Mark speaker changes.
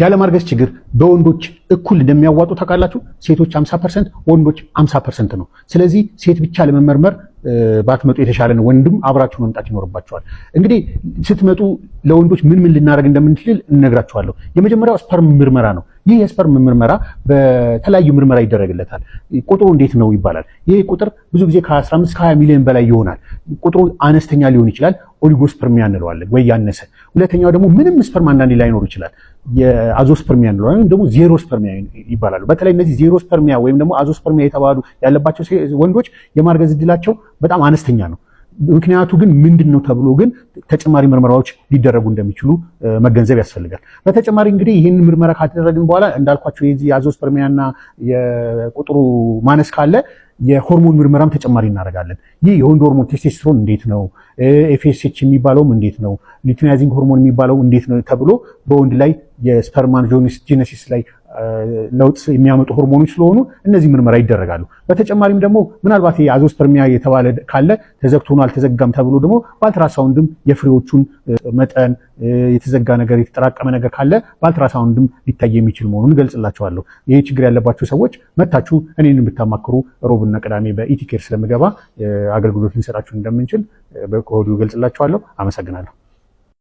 Speaker 1: ያለማርገዝ ችግር በወንዶች እኩል እንደሚያዋጡ ታውቃላችሁ። ሴቶች 50%፣ ወንዶች 50% ነው። ስለዚህ ሴት ብቻ ለመመርመር ባትመጡ የተሻለ ነው። ወንድም አብራችሁ መምጣት ይኖርባችኋል። እንግዲህ ስትመጡ ለወንዶች ምን ምን ልናደርግ እንደምንችል እነግራችኋለሁ። የመጀመሪያው sperm ምርመራ ነው። ይህ የ sperm ምርመራ በተለያዩ ምርመራ ይደረግለታል። ቁጥሩ እንዴት ነው ይባላል። ይህ ቁጥር ብዙ ጊዜ ከ15 ከ20 ሚሊዮን በላይ ይሆናል። ቁጥሩ አነስተኛ ሊሆን ይችላል። Oligospermia እንለዋለን ወይ ያነሰ። ሁለተኛው ደግሞ ምንም sperm አንዳንዴ ላይኖር ይችላል። የ azoospermia እንለዋለን ወይም ደግሞ zerospermia ይባላሉ። በተለይ እነዚህ zerospermia ወይም ደግሞ azoospermia የተባሉ ያለባቸው ወንዶች የማርገዝ እድላቸው በጣም አነስተኛ ነው። ምክንያቱ ግን ምንድን ነው ተብሎ ግን ተጨማሪ ምርመራዎች ሊደረጉ እንደሚችሉ መገንዘብ ያስፈልጋል። በተጨማሪ እንግዲህ ይህንን ምርመራ ካደረግን በኋላ እንዳልኳቸው የዚህ የ azoospermia ና የቁጥሩ ማነስ ካለ የሆርሞን ምርመራም ተጨማሪ እናደርጋለን። ይህ የወንድ ሆርሞን ቴስቴስትሮን እንዴት ነው፣ FSH የሚባለውም እንዴት ነው፣ luteinizing hormone የሚባለው እንዴት ነው ተብሎ በወንድ ላይ የ spermatogenesis ላይ ለውጥ የሚያመጡ ሆርሞኖች ስለሆኑ እነዚህ ምርመራ ይደረጋሉ። በተጨማሪም ደግሞ ምናልባት የ azoospermia የተባለ ካለ ተዘግቶ ነው አልተዘጋም ተብሎ ደግሞ በአልትራሳውንድም የፍሬዎቹን መጠን፣ የተዘጋ ነገር፣ የተጠራቀመ ነገር ካለ በአልትራሳውንድም ሊታይ የሚችል መሆኑን እገልጽላችኋለሁ። ይህ ችግር ያለባቸው ሰዎች መታችሁ እኔን ብታማክሩ ሮብና ቅዳሜ በኢቲኬር ስለምገባ አገልግሎት ልንሰጣችሁ እንደምንችል ከወዲሁ እገልጽላችኋለሁ። አመሰግናለሁ።